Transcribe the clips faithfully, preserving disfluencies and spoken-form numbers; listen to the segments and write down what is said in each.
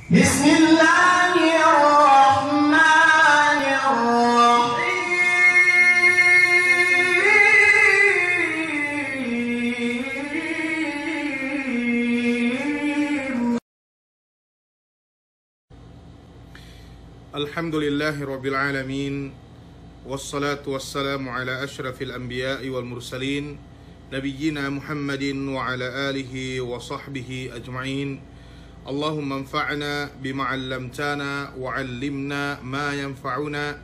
بسم الله الرحمن الرحيم. الحمد لله رب العالمين، والصلاة والسلام على أشرف الأنبياء والمرسلين، نبينا محمد وعلى آله وصحبه أجمعين. اللهم انفعنا بما علمتنا وعلمنا ما ينفعنا.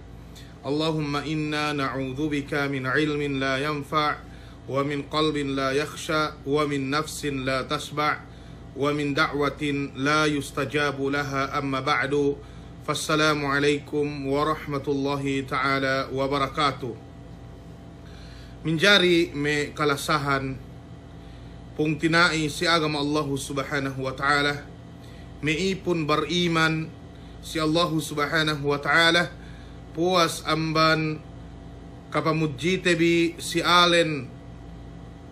اللهم إنا نعوذ بك من علم لا ينفع ومن قلب لا يخشع ومن نفس لا تشبع ومن دعوة لا يستجاب لها، أما بعد، فالسلام عليكم ورحمة الله تعالى وبركاته. Minjari me' kalasahan pungtina'i si agama Allahu Subhanahu wa Ta'ala, me' ipun bariman si Allahu Subhanahu wa Ta'ala, puwas amban kapamudjite bi si alen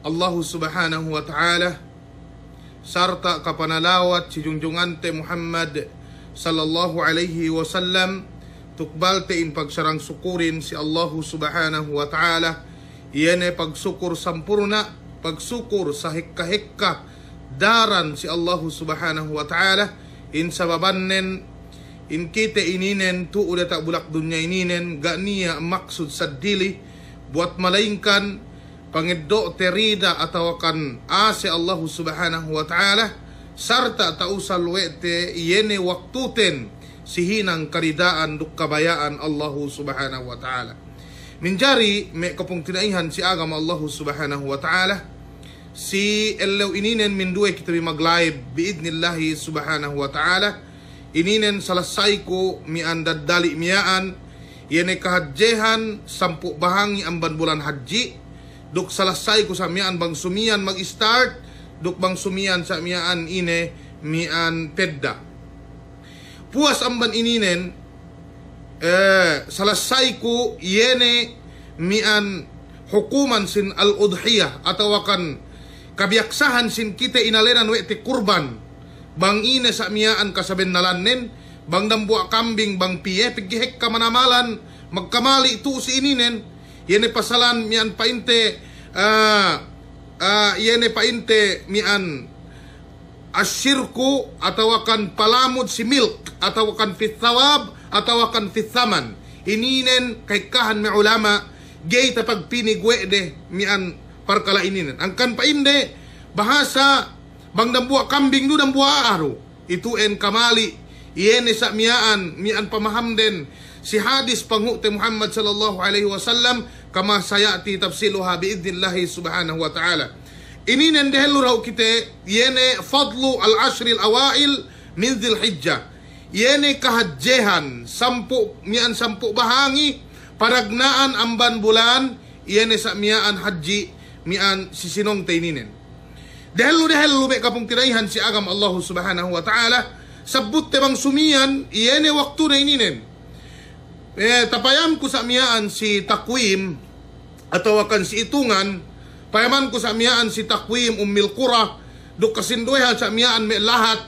Allahu Subhanahu wa Ta'ala, sarta' kapanalawat si jungjungante Muhammad sallallahu alaihi wasallam, tukbalte in pagsarang sukurin si Allahu Subhanahu wa Ta'ala, iye ne pagsukur sampurna', pagsukur sahekka-hekka daran si Allahu Subhanahu wa Ta'ala, in sababannen, in kite ininen tu'u diyata' bulak dunya ininen, ga' niya' maksud seddili, buwat malaingkan pangeddo'te rida atawakan ase' Allahu Subhanahu wa Ta'ala, sarta' ta'usal we' te iye ne waktuten si hinang karida'an duk kabaya'an Allahu Subhanahu wa Ta'ala. Minjari me' kapungtina'ihan si agama Allahu Subhanahu wa Ta'ala, si ellew ininen minduwe kite bi mag-live bi'idnillahi Subhanahu wa Ta'ala. Ininen salasayku mi'an daddali' miya'an, iye ne kahadjehan sampū' bahangi amban bulan hadji', duk salasayku sa' miya'an bang sumiyan mag-start, duk bang sumiyan sa' miya'an ine mi'an pedda'. Puwas amban ininen, eh, salasayku iye ne mi'an hukuman sin al-udhiyah, atawakan kabiyaksahan sin kite inalenan we' te kurban. Bang ine sa' miya'an kasabennalannen, bang dambuwa' kambing, bang piye, pegge' hekka manamalan, magkamali' tu'u si ininen, iye ne pasalan mi'an pa'inte, ah, ah, iye ne pa'inte mi'an asyirku atawakan palamud si milk, atawakan fit thawab, atawakan fit thaman. Ininen kahekkahan me' ulama', ga'i tapagpinig we' de mi'an parkala' ininen. Angkan pa'inde bahasa bang dambuwa' kambing du dambuwa' a'a du. Itu'en kamali', iye ne sa' miya'an, mi'an pamahamden si hadis panghu'te Muhammad sallallahu alaihi wasallam, kama saya'ti tafsiluha bi'idnillahi Subhanahu wa Ta'ala. Ininen dehellu dahu' kite, iye ne fadlu al-ashril awail min Dhil Hijjah. Iye ne kahadjehan sampū', mi'an sampū' bahangi panagna'an amban bulan, iye ne sa' miya'an hadji' mi'an sisinongte ininen. Dehellu-dehellu me' kapungtina'ihan si agama Allahu Subhanahu wa Ta'ala, sabbutte bang sumiyan, iye ne waktune ininen. Eh, tapayamku sa' miya'an si takwim, atawakan si itungan, payamanku sa' miya'an si takwim Ummil Qura, duk kasinduwehan sa' miya'an me' lahat,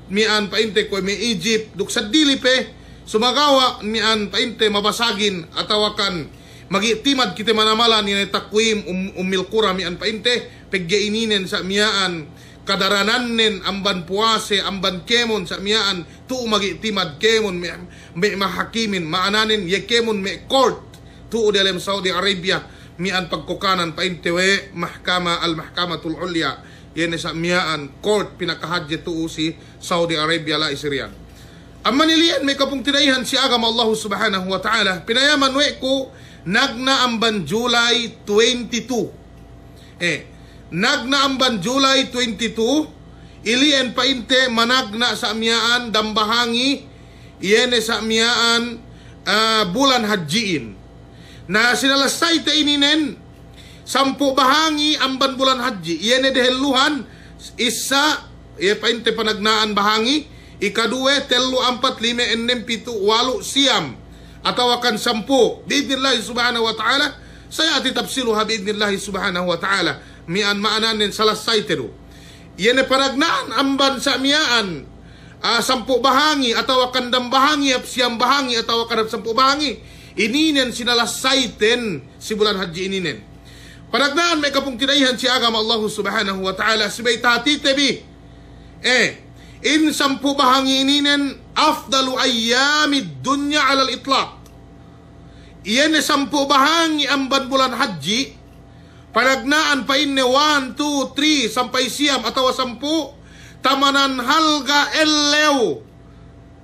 mi'an pa'inte kuwe' me' Egypt, duk seddili pe, sumagawa' mi'an pa'inte mabasagin, atawakan magi'timad kite manamalan ine takwim um-, Ummil Qura mi'an pa'inte, pegge' ininen sa' miya'an kadaranannen amban puwase, amban kēmon sa' miya'an, tu'u magi'timad kēmon me', me' mahakimin, ma'ananen iye kēmon me' court, tu'u delem Saudi Arabia, mi'an pagkokanan pa'inte we' mahkama, al-Mahkamatul Ulya, iye ne sa' miya'an court pinakahadje tu'u si Saudi Arabia la'i si Riyadh. Amban ili'en me' kapungtina'ihan si agama Allahu Subhanahu wa Ta'ala, pinayaman we' ku nagna' amban July twenty-two. Eh, nagna' amban July twenty-two, ili'en pa'inte managna' sa' miya'an dambahangi, iye ne sa' miya'an, ah, bulan hadji'in. Na sinalassayte ininen, sampū' bahangi amban bulan hadji', iye ne dehelluhan, issa, iye pa'inte panagna'an bahangi, ikaduwe, tellu, ampat, lime, ennem, pitu', walu', siyam, atawakan sampū', bi'idnillahi Subhanahu wa Ta'ala, saya'ti tafsiluha bi'idnillahi Subhanahu wa Ta'ala, mi'an ma'ananen salassayte du. Iye ne panagna'an amban sa' miya'an, ah, sampū' bahangi, atawa kan dam bahangi, hap siyam bahangi, atawa kan hap sampū' bahangi. Ininen sinalassayten si bulan hadji ininen. Panagna'an me' kapungtina'ihan si agama Allahu Subhanahu wa Ta'ala, subey tahatite bi. Eh, in sampū' bahangi ininen afdalu ayyamid dunya alal itlaq. Iye ne sampū' bahangi amban bulan hadji, panagna'an pa'inne one, two, three, sampay siyam atawa sampū', tamanan halga' ellew.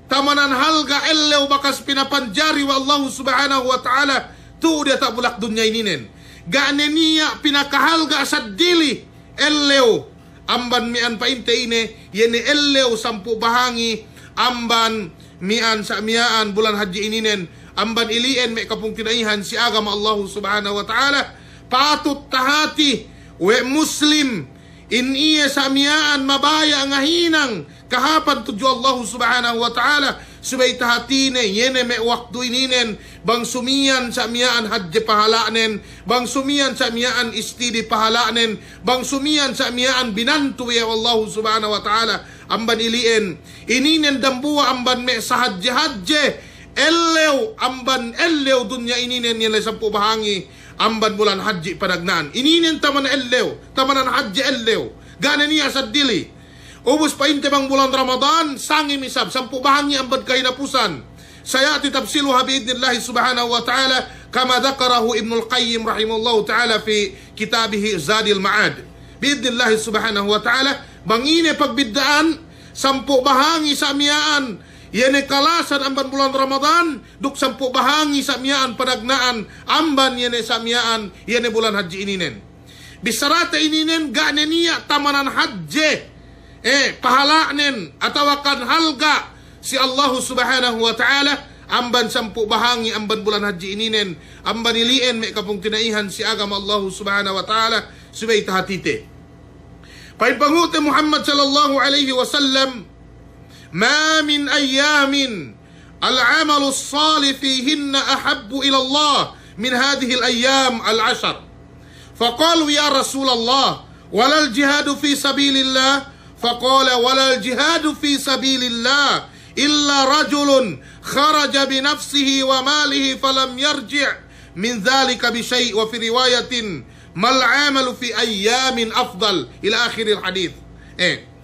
Tamanan halga' ellew bakas pinapanjari we' Allahu Subhanahu wa Ta'ala tu'u diyata' bulak dunya ininen. Ga' ne niya' pinakahalga' saddili ellew amban miya'an pa'inte ine, iye ne ellew sampū' bahangi amban miya'an sa' miya'an bulan hadji ininen, amban ili'en me' kapungtina'ihan si agama Allahu Subhanahu wa Ta'ala, patut tahati we' Muslim, in iye sa' miya'an mabaya' ngahinang kahāpan tudju Allahu Subhanahu wa Ta'ala, subey tahatine, iye ne me' waktu ininen, bang sumiyan sa' miya'an hadje pahala'nen, bang sumiyan sa' miya'an istidi pahala'nen, bang sumiyan sa' miya'an binantu iye we' Allahu Subhanahu wa Ta'ala, amban ili'en, ininen dambuwa' amban me' sahadje-hadje ellew, amban ellew dunya ininen, iye ne sampū' bahangi amban bulan hadji panagna'an. Ininen tamanan ellew, tamanan hadje ellew. Ga' ne niya' saddili. Ubus pa'inte bang bulan Ramadan, sangem isab, sampū' bahangi amban kahinapusan. Saya'ti tafsiluha bi'idnillahi subhanahu wa ta'ala, kama dhakarahu Ibnul Qayyim rahimahullahu ta'ala fi kitabihi Zadil Ma'ad. Bi'idnillahi subhanahu wa ta'ala, bang ine pagbidda'an, sampū' bahangi sa' miya'an, iye ne kalasan amban bulan Ramadan, duk sampū' bahangi sa' miya'an panagna'an, amban iye ne sa' miya'an, iye ne bulan hadji ininen. Bissarate ininen ga' ne niya' tamanan hadje, eh, pahala'nen, atawa kan halga' si Allahu Subhanahu wa Ta'ala, amban sampū' bahangi amban bulan hadji ininen, amban ili'en me' kapungtina'ihan si agama Allahu Subhanahu wa Ta'ala, subey tahatite. Pa'in pangu'te Muhammad sallallahu alaihi wasallam, ما من أيام العمل الصالح فيهن أحب إلى الله من هذه الأيام العشر. فقالوا: يا رسول الله، ولا الجهاد في سبيل الله؟ فقال: ولا الجهاد في سبيل الله إلا رجل خرج بنفسه وماله فلم يرجع من ذلك بشيء. وفي رواية: ما العمل في أيام أفضل، إلى آخر الحديث. Eh.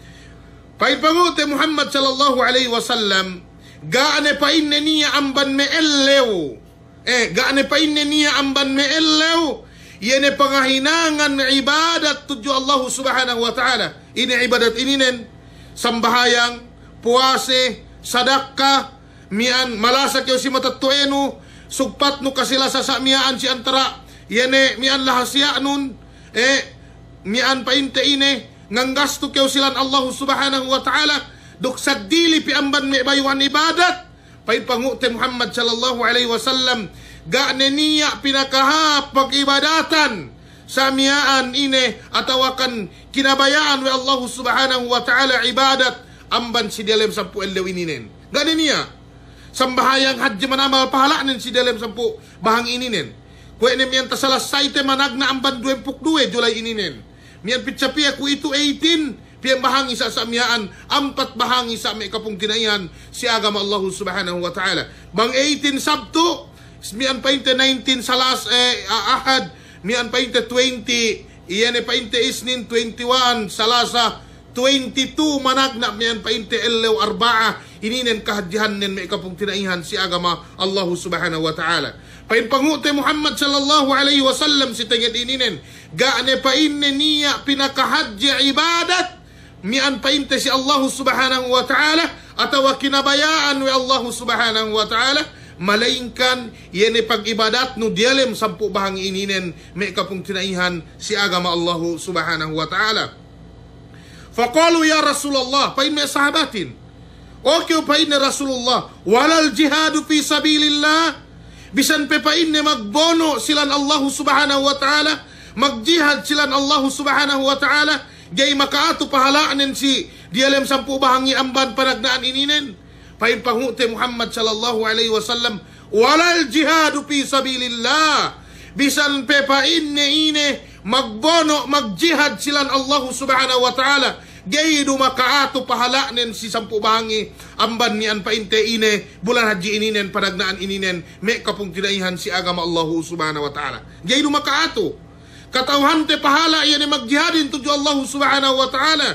Pa'in pangu'te Muhammad sallallahu alaihi wasallam, ga' ne pa'inne niya' amban me' ellew. Eh, ga' ne pa'inne niya' amban me' ellew, iye ne pangahinangan ibadat tudju Allahu Subhanahu wa Ta'ala. Ine ibadat ininen, sambahayang, puwase, sadakka, miya'an malasa kew si matetto'anu, sugpatnu kasilasa sa' miya'an si antara', iye ne miya'an lahasiya'nun, eh, miya'an pa'inte ine, nganggastu kew si lān Allahu Subhanahu wa Ta'ala, duk saddili pe amban me' bayu'an ibadat, pa'in pangu'te Muhammad sallallahu alaihi wasallam, ga' ne niya' pinakahāp pagibadatan, sa' miya'an ine atawa kan kinabaya'an we' Allahu Subhanahu wa Ta'ala ibadat amban si diyalem sampū' ellew ininen. Ga' ne niya'. Sambahayang, hadje, manamal pahala'nen si diyalem sampū' bahangi ininen. Kuwe' ne miya'an tasalassayte managna' amban duwempū' duk duwe Julay ininen. Miya'an pitsa piye kuwe'itu, eighteen, piye bahangi sa', sa' miya'an, ampat bahangi sa' me' kapungtina'ihan si agama Allahu Subhanahu wa Ta'ala. Bang eighteen Sabtu, miya'an pa'inte nineteen Salas-, eh, a-, Ahad, miya'an pa'inte twenty, iye ne pa'inte Isnin, twenty-one Salasa, twenty-two managna' miya'an pa'inte ellew Arba'a, ininen kahadjehannen me' kapungtina'ihan si agama Allahu Subhanahu wa Ta'ala. Pa'in pangu'te Muhammad sallallahu alaihi wasallam si tenged ininen, ga' ne pa'inne niya' pinakahadje ibadat, miya'an pa'inte si Allahu Subhanahu wa Ta'ala, atawa kinabaya'an we' Allahu Subhanahu wa Ta'ala, malaingkan iye ne pagibadatnu diyalem sampū' bahangi ininen me' kapungtina'ihan si agama Allahu Subhanahu wa Ta'ala. Faqalu, "Ya Rasulallah," pa'in me' sahabatin, "O kew," pa'inne, "Rasulullah, walal jihadu fi sabilillah?" Bisan pe pa'inne magbono' si lān Allahu Subhanahu wa Ta'ala, magjihad si lān Allahu Subhanahu wa Ta'ala, ga'i maka'atu pahala'nen si diyalem sampū' bahangi amban panagna'an ininen. Pa'in pangu'te Muhammad sallallahu alaihi wasallam, "Walal jihadu fi sabilillah." Bisan pe pa'inne ine magbono', magjihad si lān Allahu Subhanahu wa Ta'ala, Ga'i du maka'atu pahala'nen si sampū' bahangi amban miya'an pa'inte ine bulan hadji ininen, panagna'an ininen, me' kapungtina'ihan si agama Allahu Subhanahu wa Ta'ala. Ga'i du maka'atu. Kata'uhante pahala' iye ne magjihadin tudju Allahu Subhanahu wa Ta'ala.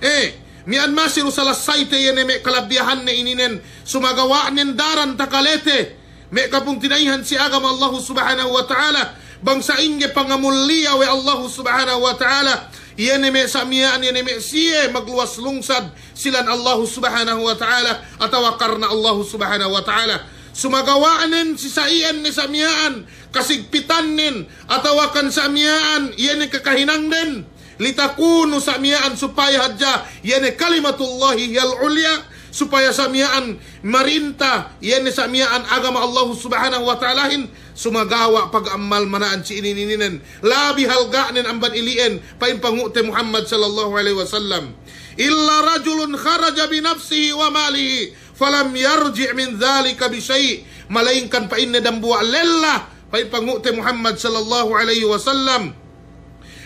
Eh, miya'an masi du salasayte iye ne me' kalabbiyahanne ininen, sumagawa'nen daran takalete. Me' kapungtina'ihan si agama Allahu Subhanahu wa Ta'ala, bang sa'ingge pangamulliya we' Allahu Subhanahu wa Ta'ala, iye ne me' sa' miya'an, iye ne me' siye magluwas lungsad si lān Allahu Subhanahu wa Ta'ala, atawa karna Allahu Subhanahu wa Ta'ala. Sumagawa'nen si sa' iyan ne sa' miya'an, kasigpitannen, atawa kan sa' miya'an, iye ne kakahinangden. Litakunu sa' miya'an supaya hadja, iye ne kalimatullahi hiyal ulya, supaya sa' miya'an marinta, iye ne sa' miya'an agama Allahu Subhanahu wa Ta'alahin, sumagawa' pag'ammal mana'an si inin-ininen, labi halga'nen amban ili'en, pa'in pangu'te Muhammad sallallahu alaihi wasallam. Illa rajulun kharaja binafsihi wa malihi, falam yarji' min dhalika bi syai'. Malaingkan pa'inne dambuwa' lella, pa'in pangu'te Muhammad sallallahu alaihi wasallam.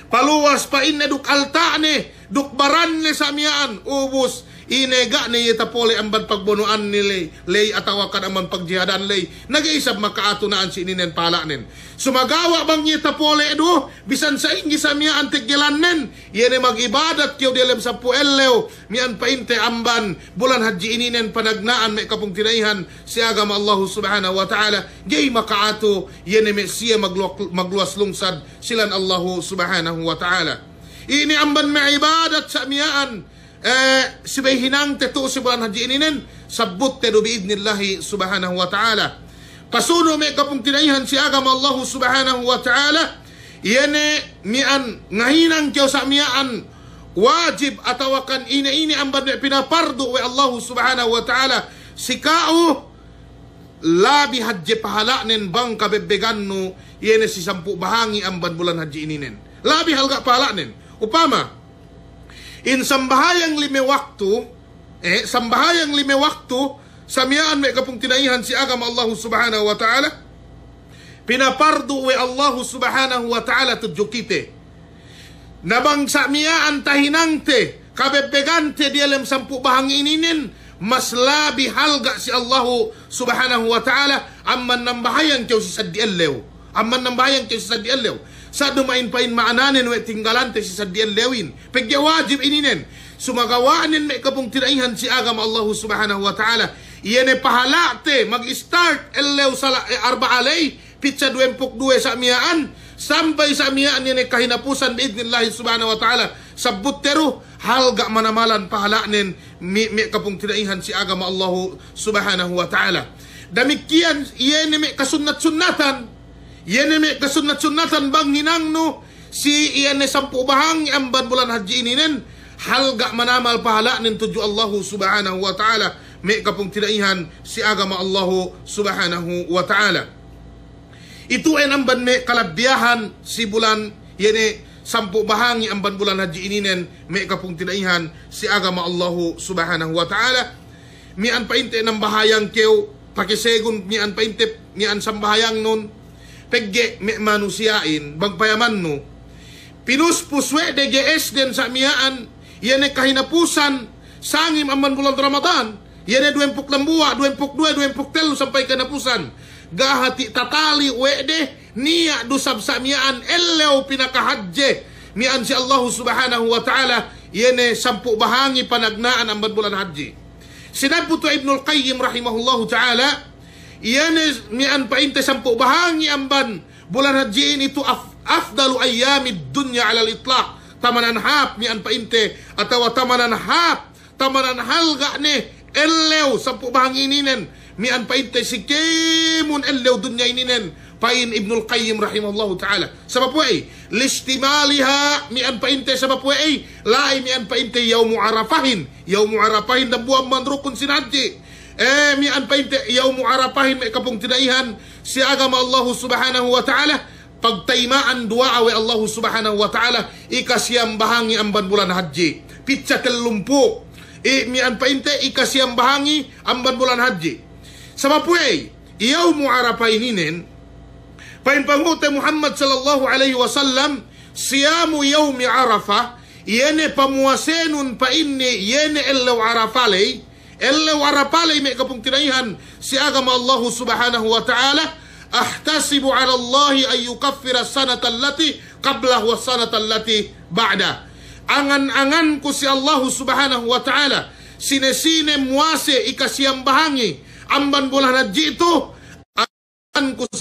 Paluwas pa'inne duk alta'ne, duk baranne sa' miya'an, ubus, ine ga' ne iye tapole' amban pagbono'anne ley, ley atawa kan amban pagjihadan ley, na ga'i isab maka'atu na'an si ininen pahala'nen. Sumagawa' bang iye tapole' du, bisan sa'ingge sa' miya'an teggelannen, iye ne mag'ibadat kew diyalem sampū' ellew, miya'an pa'inte amban bulan hadji ininen panagna'an me' kapungtina'ihan si agama Allahu Subhanahu wa Ta'ala, ga'i maka'atu, iye ne me' siye maglu-, magluwas lungsad si lān Allahu Subhanahu wa Ta'ala. Ine amban me' ibadat sa' miya'an, eh, subey hinangte tu'u si bulan hadji ininen, sabbutte du bi'idnillahi Subhanahu wa Ta'ala. Pasunu' me' kapungtina'ihan si agama Allahu Subhanahu wa Ta'ala, iye ne miya'an ngahinang kew sa' miya'an wajib atawa kan ine-ine amban me' pinapardu' we' Allahu Subhanahu wa Ta'ala si ka'u, labi hadje pahala'nen bang kabebbegannu, iye ne si sampū' bahangi amban bulan hadji ininen. Labi halga' pahala'nen. Upama, in sambahayang lime waktu, eh, sambahayang lime waktu, sa' miya'an me' kapungtina'ihan si agama Allahu Subhanahu wa Ta'ala, pinapardu' we' Allahu Subhanahu wa Ta'ala tudju kite. Na bang sa' miya'an tahinangte, kabebbegante diyalem sampū' bahangi ininen, mas labi halga' si Allahu Subhanahu wa Ta'ala, amban nambahayang kew si saddi ellew. Amban nambahayang kew si saddi ellew. Sa' duma'in pa'in ma'ananen we' tinggalante si saddi ellewin. Pegge' wajib ininen. Sumagawa'nen me' kapungtina'ihan si agama Allahu Subhanahu wa Ta'ala, iye ne pahala'te mag-start ellew sala-, eh, arba'a ley, pitsa duwempū' duwe sa' miya'an, sampay sa' miya'an iye ne kahinapusan bi'idnillahi Subhanahu wa Ta'ala, sabbutte du, halga' manamalan pahala'nen me', me' kapungtina'ihan si agama Allahu Subhanahu wa Ta'ala. Damikkiyan, iye ne me' kasunnat-sunnatan, iye ne me' kasunnat-sunnatan bang hinangnu, si iye ne sampū' bahangi amban bulan hadji ininen, halga' manamal pahala'nen tudju Allahu Subhanahu wa Ta'ala, me' kapungtina'ihan si agama Allahu Subhanahu wa Ta'ala. Itu'en amban me' kalabbiyahan si bulan, iye ne sampū' bahangi amban bulan hadji ininen, me' kapungtina'ihan si agama Allahu Subhanahu wa Ta'ala. Miya'an pa'inte nambahayang kew, pakesegun miya'an pa'inte, miya'an sambahayangnun, pegge' me' manusiya'in, bang payamannu, pinuspus we' de ge'esden sa' miya'an, iye ne kahinapusan, sangem amban bulan Ramadan, iye ne duwempū' dambuwa', duwempū' duwe, duwempū' tellu sampay kahinapusan. Ga' hati' tatali' we' de, niya' du sab sa' miya'an ellew pinakahadje miya'an si Allahu Subhanahu wa Ta'ala, iye ne sampū' bahangi panagna'an amban bulan hadji. Sinabbut we' Ibnul Qayyim rahimahullahu ta'ala, iye ne miya'an pa'inte sampū' bahangi amban bulan hadji'in itu af-, afdalu ayyamid dunya alal itlaq. Tamanan hāp miya'an pa'inte, atawa tamanan hāp, tamanan halga' ne ellew sampū' bahangi ininen, miya'an pa'inte si kēmon ellew dunya ininen, pa'in Ibnul Qayyim rahimahullahu ta'ala. Sabab we'ey, lishtimaliha, miya'an pa'inte sabab we'ey, la'i miya'an pa'inte yawmu Arafahin, yawmu Arafahin dambuwa' amban rukun sin hadji. Eh, miya'an pa'inte yawmu Arafahin me' kapungtina'ihan si agama Allahu Subhanahu wa Ta'ala, pagtayima'an duwa'a we' Allahu Subhanahu wa Ta'ala, ikasiyam bahangi amban bulan hadji. Pitsa tellumpū'. I, miya'an pa'inte ikasiyam bahangi amban bulan hadji. Sabab we'ey, yawmu Arafa ininen, pa'in pangu'te Muhammad sallallahu alaihi wasallam, siyamu yawmi Arafa, Iye ne pamuwasenun pa'inne, iye ne ellew Arapa ley, ellew Arapa ley me' kapungtina'ihan si agama Allahu Subhanahu wa Ta'ala, "Ahtasibu 'ala Allahi an yukaffira as-sanata allati qablahu was-sanata allati ba'dah." Angan-anganku si Allahu Subhanahu wa Ta'ala, sine-sine muwase ikasiyambahangi amban bulan hadji' tu, angan-anganku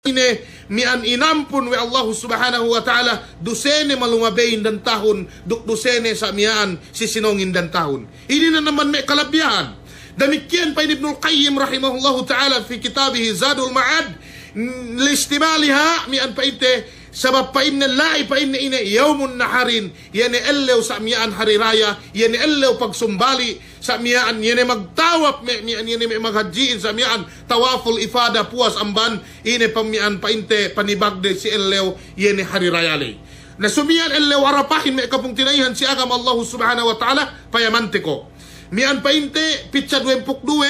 ine, mi'an inampun we' Allahu Subhanahu wa Ta'ala dusene malumabeyin dan tahun, duk dusene sa' miya'an sisinongin dan tahun. Inin ne amban me' kalabbihan. Damikkiyan pa'in Ibnul Qayyim rahimahullahu ta'ala fi kitabihi Zadul Ma'ad, mm, listimaliha, mi'an pa'inte, sabab pa'inne la'i pa'inne ine yawmun naharin, iye ne ellew sa' miya'an hari raya, iye ne ellew pagsumbali', sa' miya'an, iye ne magtawaf me', mi'an, iye ne me' maghadji'in, sa' miya'an tawaful ifada puwas amban, ine pa mi'an pa'inte panibagde si ellew, iye ne hari raya ley. Na sumiyan ellew Arapahin me' kapungtina'ihan si agama Allahu Subhanahu wa Ta'ala, payamante ko'. Mi'an pa'inte picha duwempuk duwe,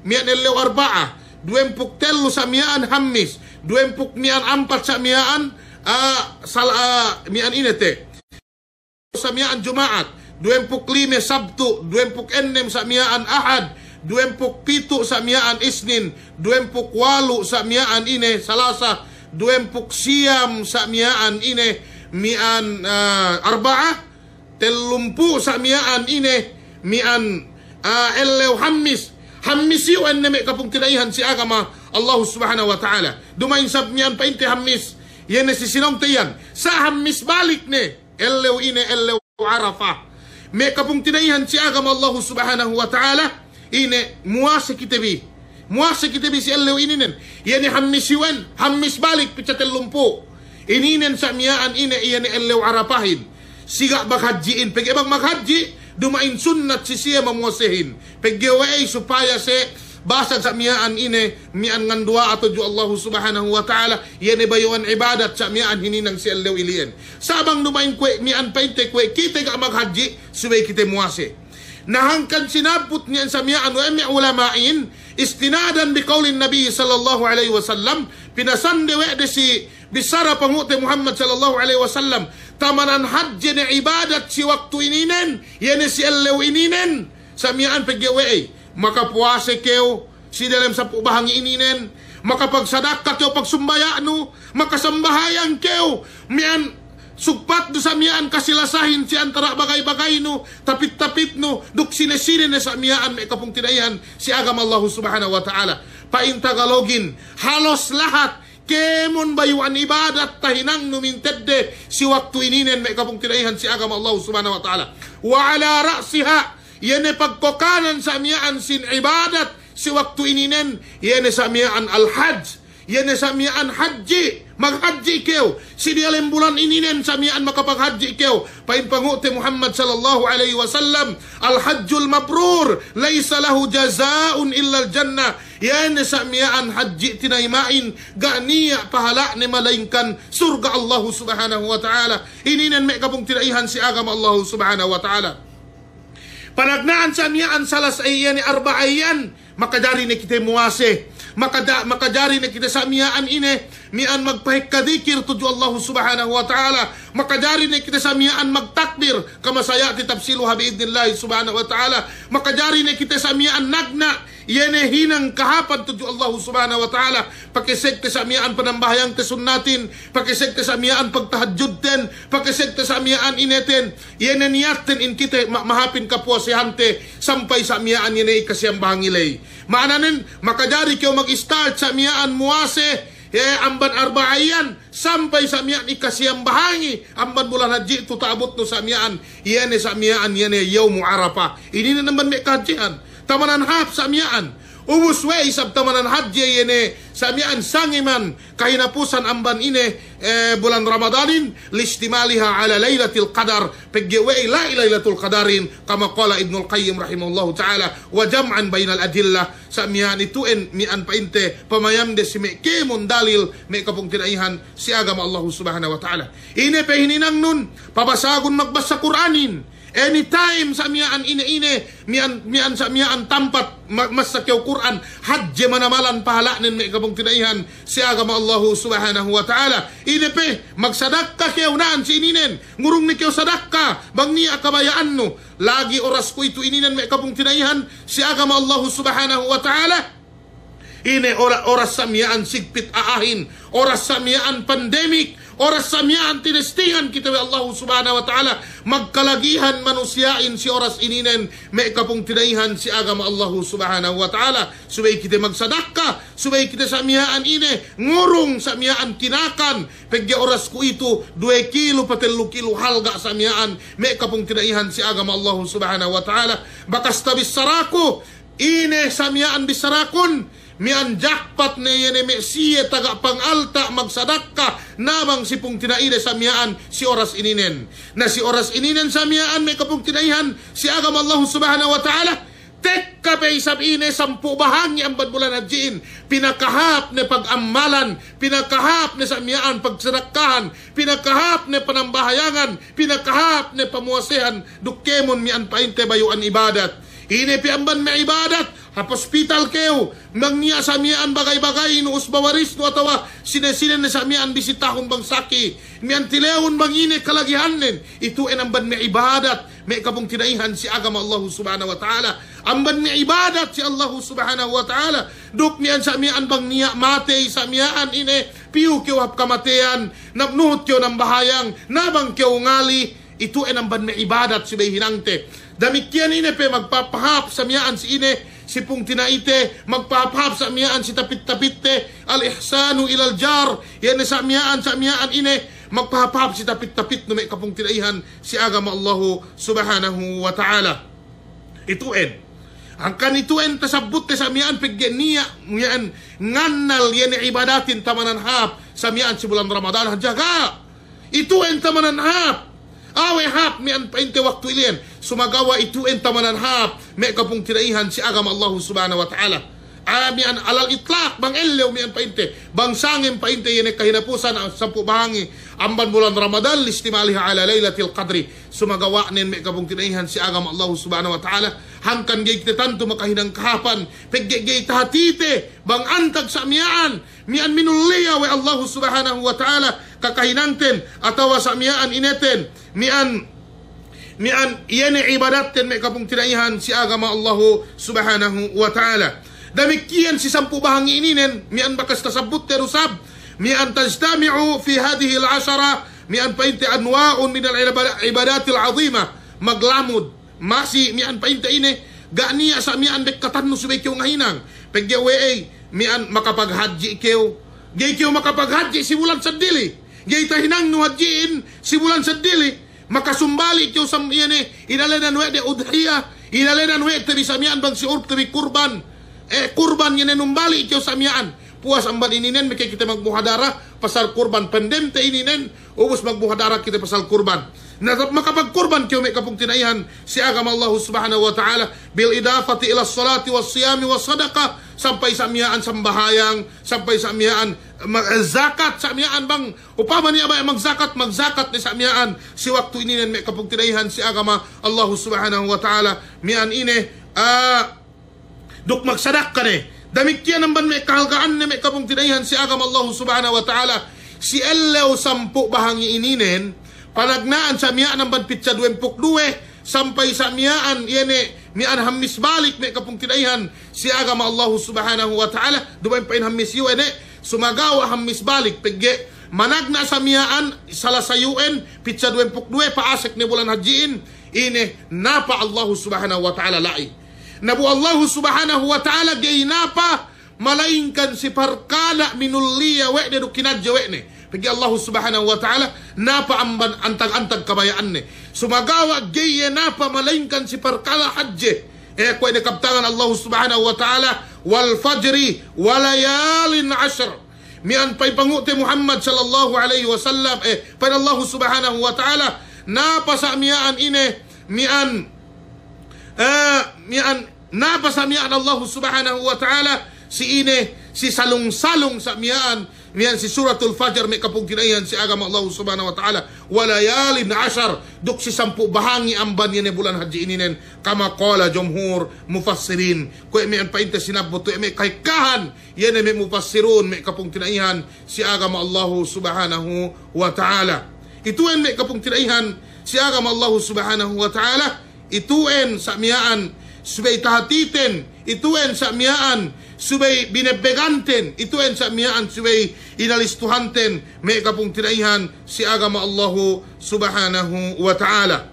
mi'an ellew Arba'a, duwempuk tellu sa' miya'an Hammis, duwempuk mi'an ampat sa' miya'an, ah, sal-, ah, mi'an ine te. Sa' miya'an Juma'at, duwempuk lime Sabtu, duwempuk ennem sa' miya'an Ahad, duwempuk pitu' sa' miya'an Isnin, duwempuk walu' sa' miya'an ine Salasa, duwempuk siyam sa' miya'an ine mi'an, ah, Arba'a, tellumpū' sa' miya'an ine mi'an, ah, ellew Hammis. Hammis iyu' enne me' kapungtina'ihan si agama Allahu Subhanahu wa Ta'ala. Duma'in sab mi'an pa'inte Hammis, iye ne sisinongte iyan. Sa' Hammis balik ne ellew ine, ellew Arapa. Me' kapungtina'ihan si agama Allahu Subhanahu wa Ta'ala, ine muwase kite bi. Muwase kite bi si ellew ininen. Iye ne Hammis iwen, Hammis balik picha tellumpū'. Ininen sa' miya'an ine, iye ne ellew Arapahin. Siga' maghadji'in, pegge' bang maghadji', duma'in sunnat si siye mamuwasehin. Pegge' we'ey supaya se basag sa' miya'an ine, mi'an nganduwa'a tudju Allahu Subhanahu wa Ta'ala, iye ne bayu'an ibadat sa' miya'an hininang si ellew ili'en. Sa' bang duma'in kuwe' mi'an pa'inte kuwe' kite ga' maghadji', subey kite muwase. Na hangkan sinabbut niyan sa' miya'an we' me' ulama'in, istinadan bi qawlin Nabi sallallahu alaihi wasallam, pinasande we' de si bissara pangu'te Muhammad sallallahu alaihi wasallam, tamanan hadje ne ibadat si waktu ininen, iye ne si ellew ininen, sa' miya'an pegge' we'ey, makapuwase kew si delem sampū' bahangi ininen, makapagsadakka kew pagsumbaya' nu, makasambahayang kew, mi'an sugpat du sa' miya'an kasilasahin si antara' bagay-bagay nu, tapit-tapit nu, duk sine-sine ne sa' miya'an me' kapungtina'ihan si agama Allahu Subhanahu wa Ta'ala. Pa'in Tagalogin, halos lahat kēmon bayu'an ibadat tahinang nu mintedde si waktu ininen me' kapungtina'ihan si agama Allahu Subhanahu wa Ta'ala. Wa ala ra'siha, iye ne pagkokanan sa' miya'an sin ibadat si waktu ininen, iye ne sa' miya'an al-hajj, iye ne sa' miya'an hadji', maghadji' kew si diyalem bulan ininen sa' miya'an makapaghadji' kew. Pa'in pangu'te Muhammad sallallahu alaihi wasallam, "Al-hajjul mabrur, laysa lahu jaza'un illal jannah." Iye ne sa' miya'an hadji' tinayma'in, ga' niya' pahala'ne malaingkan surga' Allahu Subhanahu wa Ta'ala. Ininen me' kapungtina'ihan si agama Allahu Subhanahu wa Ta'ala. Panagna'an sa' miya'an salas, iye ne Arba'a iyan, makajari ne kite muwase, makada-, makajari ne kite sa' miya'an ine, mi'an magpahekka dikir tudju Allahu Subhanahu wa Ta'ala, makajari ne kite sa' miya'an magtakbir, kama saya'ti tafsiluha bi'idnillahi Subhanahu wa Ta'ala, makajari ne kite sa' miya'an nagna', iye ne hinang kahāpan tudju Allahu Subhanahu wa Ta'ala, pakesegte sa' miya'an panambahayangte sunnatin, pakesegte sa' miya'an pagtahajjudten, pakesegte sa' miya'an ineten, iye ne niyatten in kite ma-, mahāpin kapuwasehante, sampay sa' miya'an iye ne ikasiyambahangi ley. Ma'ananen, makajari kew mag-start sa' miya'an muwase, e, amban Arba'a iyan, sampay sa' miya'an ikasiyambahangi, amban bulan hadji' tu ta'abutnu sa' miya'an, iye ne sa' miya'an, iye ne yawmu Arapa. Ininen amban me' kahadji'an. Tamanan hāp sa' miya'an. Ubus we' isab tamanan hadji' iye ne sa' miya'an sangiman kahinapusan amban ine, e, bulan Ramadanin, listimaliha ala lailatil qadar, pegge' we'ey la'i lailatul qadarin, kama qala Ibnul Qayyim rahimahullahu ta'ala, wa jam'an bainal adillah, sa' miya'an itu'en mi'an pa'inte pamayamde si me' kēmon dalil me' kapungtina'ihan si agama Allahu Subhanahu wa Ta'ala. Ine pe hininangnun, pabasagun magbasa Kur'anin, Anytime sa' miya'an ine-ine, miya'an, miya'an sa' miya'an tampat ma-, massa kew Kur'an, hadje manamalan pahala'nen me' kapungtina'ihan si agama Allahu Subhanahu wa Ta'ala. Ine pe, magsadakka kew na'an si ininen, ngurung ne kew sadakka, bang niya' kabaya'annu. Lagi' oras kuwe'itu ininen me' kapungtina'ihan si agama Allahu Subhanahu wa Ta'ala. Ine ora-, oras sa' miya'an sigpit a'ahin, oras sa' miya'an pandemik, oras sa' miya'an tinestingan kite we' Allahu Subhanahu wa Ta'ala, magkalagihan manusiya'in si oras ininen me' kapungtina'ihan si agama Allahu Subhanahu wa Ta'ala. Subey kite magsadakka, subey kite sa' miya'an ine, ngurung sa' miya'an kinakan, pegge' oras kuwe'itu, duwe kilu pa tellu kilu halga' sa' miya'an me' kapungtina'ihan si agama Allahu Subhanahu wa Ta'ala. Bakas tabissaraku, ine sa' miya'an bissarakun, miya'an jakpat ne iye ne me' siye taga pangalta' magsadakka, na bang si pungtina'ide sa' miya'an si oras ininen. Na si oras ininen sa' miya'an me' kapungtina'ihan si agama Allahu Subhanahu wa Ta'ala, tekka pe isab ine sampū' bahangi amban bulan hadji'in, pinakahāp ne pag'ammalan, pinakahāp ne sa' miya'an pagsadakkahan, pinakahāp ne panambahayangan, pinakahāp ne pamuwasehan, duk kēmon miya'an pa'inte bayu'an ibadat. Ine pe amban me' ibadat, hap hospital kew, bang niya' sa' miya'an bagay-bagaynu, usba-warisnu atawa sine-sine ne sa' miya'an bisitahun bang saki, miya'an tilewun bang ine kalagihannen, itu'en amban me' ibadat, me' kapungtina'ihan si agama Allahu Subhanahu wa Ta'ala, amban me' ibadat si Allahu Subhanahu wa Ta'ala, duk miya'an sa' miya'an bang niya' matey sa' miya'an ine, piyu kew hap kamateyan, na nuhut kew nambahayang, na bang kew ngali, itu'en amban me' ibadat subey hinangte. Damikkiyan ine pe magpapahāp sa' miya'an si ine, si pungtina'ite, magpahāp-hāp sa' miya'an si tapit-tapitte, al-ihsanu ilal jar, iye ne sa' miya'an, sa' miya'an ine, magpahāp-hāp si tapit-tapitnu me' kapungtina'ihan si agama Allahu Subhanahu wa Ta'ala. Itu'en. Hangkan itu'en tasabbutte sa' miya'an pegge' niya', miya'an ngannal iye ne ibadatin tamanan hāp sa' miya'an si bulan Ramadan hadja ga'. Itu'en tamanan hāp. Awe' hāp miya'an pa'inte waktu ili'en. Sumagawa' itu'en tamanan hāp me' kapungtina'ihan si agama Allahu Subhanahu wa Ta'ala. A, miya'an alal itlaq, bang ellew miya'an pa'inte. Bang sangem pa'inte iye ne kahinapusan, a, sampū' bahangi amban bulan Ramadan, listimaliha ala lailatil qadri. Sumagawa'nen me' kapungtina'ihan si agama Allahu Subhanahu wa Ta'ala. Hangkan ga'i kite tantu makahinang kahāpan. Pegge' ga'i tahatite, bang antag sa' miya'an miya'an minulliya we' Allahu Subhanahu wa Ta'ala kakahinangten, atawa sa' miya'an ineten, miya'an, miya'an iye ne ibadatten me' kapungtina'ihan si agama Allahu Subhanahu wa Ta'ala. Damikkiyan si sampū' bahangi ininen, miya'an bakas tasabbutte du sab, miya'an tajtami'u fi hadhihil ashara, miya'an pa'inte anwa'un minal ibada-, ibadatil azimah, maglamud. Masi miya'an pa'inte ine, ga' niya' sa' miya'an bekkatannu subey kew ngahinang. Pegge' we'ey, miya'an makapaghadji' kew. Ga'i kew makapaghadji' si bulan seddili. Ga'i tahinangnu hadji'in si bulan seddili. Makasumbali' kew sam-, iye ne, inalenan we' de udhiya. Inalenan we' te bi sa' miya'an bang si Urub te bi kurban. E, kurban iye ne numbali' kew sa' miya'an. Puwas amban ininen meke kite magmuhadara pasal kurban, pendemte ininen, ubus magmuhadara kite pasal kurban. Na, makapagkurban kew me' kapungtina'ihan si agama Allahu Subhanahu wa Ta'ala, bil idafati ila salati was siyami was sadaqa, sampay sa' miya'an sambahayang, sampay sa' miya'an ma-, zakat, sa' miya'an bang upama niya' baya' magzakat, magzakat ne sa' miya'an si waktu ininen me' kapungtina'ihan si agama Allahu Subhanahu wa Ta'ala, miya'an ine, a, duk magsadakka ne. Damikkiyan amban me' kahalga'anne me' kapungtina'ihan si agama Allahu Subhanahu wa Ta'ala. Si ellew sampū' bahangi ininen, panagna'an sa' miya'an amban pitsa duwempū' duwe, sampay sa' miya'an, iye ne, miya'an Hammis balik me' kapungtina'ihan si agama Allahu Subhanahu wa Ta'ala, duma'in pa'in Hammis iyu' ene, sumagawa' Hammis balik, pegge' managna' sa' miya'an, Salasa iyu'en, pitsa duwempū' duwe, pa'asek ne bulan hadji'in, ine, napa Allahu Subhanahu wa Ta'ala la'i. Na bu Allahu Subhanahu wa Ta'ala ga'i napa, malaingkan si parkala' minulliya we' de duk kinadje we' ne. Pegge' Allahu Subhanahu wa Ta'ala napa amban antag-antag kabaya'anne. Sumagawa' ga'i iye napa malaingkan si parkala' hadje. E, kuwe' ne kabtangan Allahu Subhanahu wa Ta'ala, "Wal fajri wa layalin ashr." Miya'an pa'in pangu'te Muhammad sallallahu alaihi wasallam, e, pa'in Allahu Subhanahu wa Ta'ala, napa sa' miya'an ine, miya'an, e, miya'an Napa sa' miya'an Allahu Subhanahu wa Ta'ala si ine, si salung-salung sa' miya'an, Miya'an si Suratul Fajr me' kapungtina'ihan si agama Allahu Subhanahu wa Ta'ala, wa layalin ashar, duk si sampū' bahangi amban iye ne bulan hadji ininen, kama qala jumhur mufassirin. Kuwe' miya'an pa'inte sinabbut we' me' kahekkahan, iye ne me' mufassirun me' kapungtina'ihan si agama Allahu Subhanahu wa Ta'ala. Itu'en me' kapungtina'ihan si agama Allahu Subhanahu wa Ta'ala, itu'en sa' miya'an subey tahatiten, itu'en sa' miya'an subey binebbeganten, itu'en sa' miya'an subey inalistuhanten, me' kapungtina'ihan si agama Allahu Subhanahu wa Ta'ala.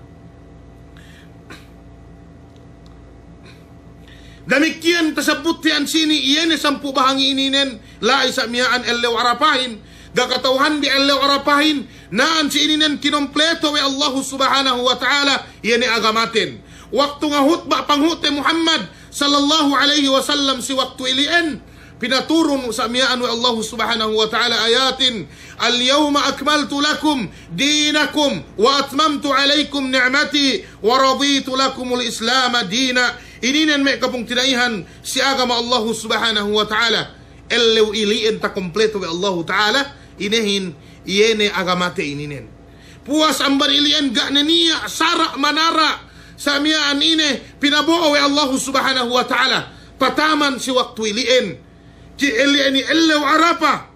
Damikkiyan tasabbut iyan sini, iye ne sampū' bahangi ininen, la'i sa' miya'an ellew Arapahin, ga' kata'uhanbi ellew Arapahin, na'an si ininen kinompleto we' Allahu Subhanahu wa Ta'ala, iye ne agamaten. Waktu ngahutba' panghu'te Muhammad sallallahu alaihi wasallam si waktu ili'en, pinaturun sa' miya'an we' Allahu Subhanahu wa Ta'ala ayatin, "Al-yawma akmaltu lakum dinakum wa atmamtu alaikum ni'mati wa raditu lakumul Islama dina." Ininen me' kapungtina'ihan si agama Allahu Subhanahu wa Ta'ala. Ellew ili'en takompleto we' Allahu Ta'ala, inehin, iye ne agamate ininen. Puwas amban ili'en ga' ne niya' sara' manara' sa' miya'an ine pinabo'o we' Allahu Subhanahu wa Ta'ala. Pataman si waktu ili'en. Ki ili'en i ellew Arapa.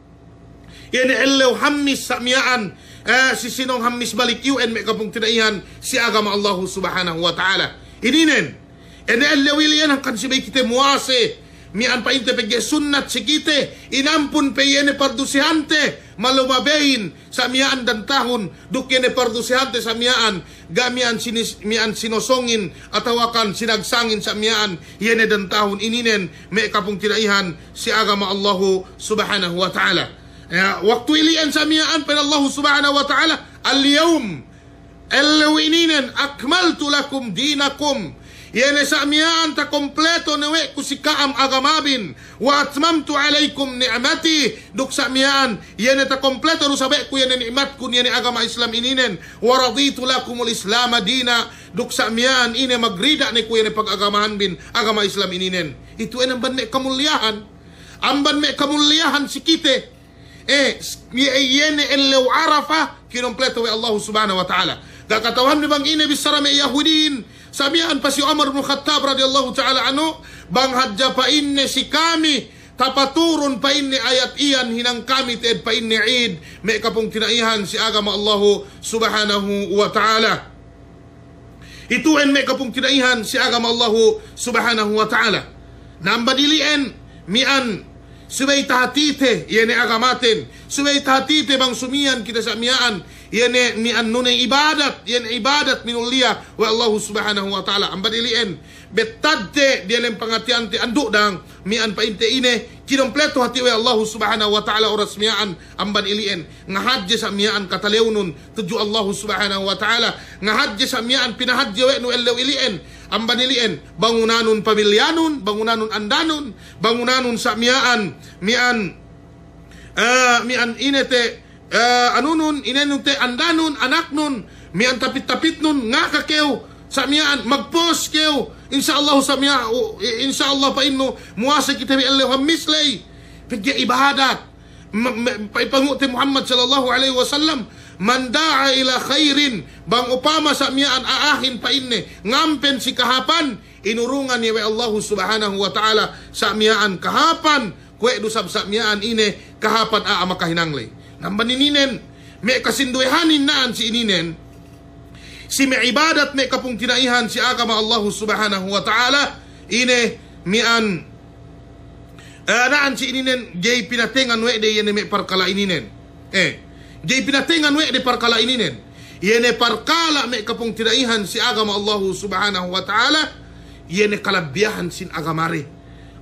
Iye ne ellew Hammis sa' miya'an, eh, si sinong Hammis balik iyu'en me' kapungtina'ihan si agama Allahu Subhanahu wa Ta'ala. Ininen. Ine ellew ili'en hangkan subey kite muwase, miya'an pa'inte pegge' sunnat si kite, inampun pe iye ne pardusehante, malumabehin sa' miya'an dantahun, duk iye ne pardusehante sa' miya'an, ga' miya'an sinis-, miya'an sinosongin, atawakan sinagsangin sa' miya'an, iye ne dantahun ininen, me' kapungtina'ihan si agama Allahu Subhanahu wa Ta'ala. Ya, waktu ili'en sa' miya'an pa'in Allahu Subhanahu wa Ta'ala, "Al-yawm," ellew ininen, "akmaltu lakum dinakum." Iye ne sa' miya'an takompleto ne we' ku si ka'am agamabin. "Wa atmamtu alaikum ni'mati." Duk sa' miya'an, iye ne takompleto du sabe' ku iye ne ni'matkun, iye ne agama Islam ininen. "Wa raditu lakumul Islama dina." Duk sa' miya'an ine magrida' ne ku iye ne pagagamahanbin, agama Islam ininen. Itu'en amban me' kamulliyahan. Amban me' kamulliyahan si kite. Eh, s-, iye, iye ne ellew Arafa, kinompleto we' Allahu Subhanahu wa Ta'ala. Ga' kata'uhanbi bang ine bissara me' Yahudihin, sa' miya'an pa si Umar bin Khattab radiyallahu ta'ala anhu, bang hadja pa'inne si kami, tapaturun pa'inne ayat iyan hinang kami te'ed pa'inne Eid, me' kapungtina'ihan si agama Allahu Subhanahu wa Ta'ala. Itu'en me' kapungtina'ihan si agama Allahu Subhanahu wa Ta'ala. Na amban ili'en miya'an subey tahatite, iye ne agamaten. Subey tahatite bang sumiyan kite sa' miya'an, iye ne miya'an nuney ibadat, iye ne ibadat minulliya we' Allahu Subhanahu wa Ta'ala. Amban ili'en, bettadte diyalem pangateyante andu' dang, miya'an pa'inte ine, kinompleto hati' we' Allahu Subhanahu wa Ta'ala oras miya'an amban ili'en, ngahadje sa' miya'an katalewnun tudju Allahu Subhanahu wa Ta'ala, ngahadje sa' miya'an pinahadje we' nu ellew ili'en, amban ili'en, bangunanun pamilyanun, bangunanun andanun, bangunanun sa' miya'an, miya'an, eh, miya'an ine te, eh, anunun, inenun te andanun, anaknun, miya'an tapit-tapitnun, ngaka kew, sa' miya'an, magpos kew, insya Allah sa' miya-, u-, i-, insya Allah pa'innu, muwase kite bi ellew Hammis ley. Pegge' ibadat. Ma-, ma-, pa-, pangu'te Muhammad sallallahu alaihi wasallam, "Man da'a ila khairin," bang upama sa' miya'an a'ahin pa'inne, ngampen si kahāpan, inurungan iye we' Allahu Subhanahu wa Ta'ala sa' miya'an kahāpan, kuwe' du sab sa' miya'an ine kahāpan a'a makahinang ley. Na amban ininen, me' kasinduwehanin na'an si ininen, si me' ibadat me' kapungtina'ihan si agama Allahu Subhanahu wa Ta'ala, ine miya'an, eh, na'an si ininen ga'i pinatengan we' de iye ne me' parkala' ininen. Eh, ga'i pinatengan we' de parkala' ininen. Iye ne parkala' me' kapungtina'ihan si agama Allahu Subhanahu wa Ta'ala, iye ne kalabbiyahan sin agamade.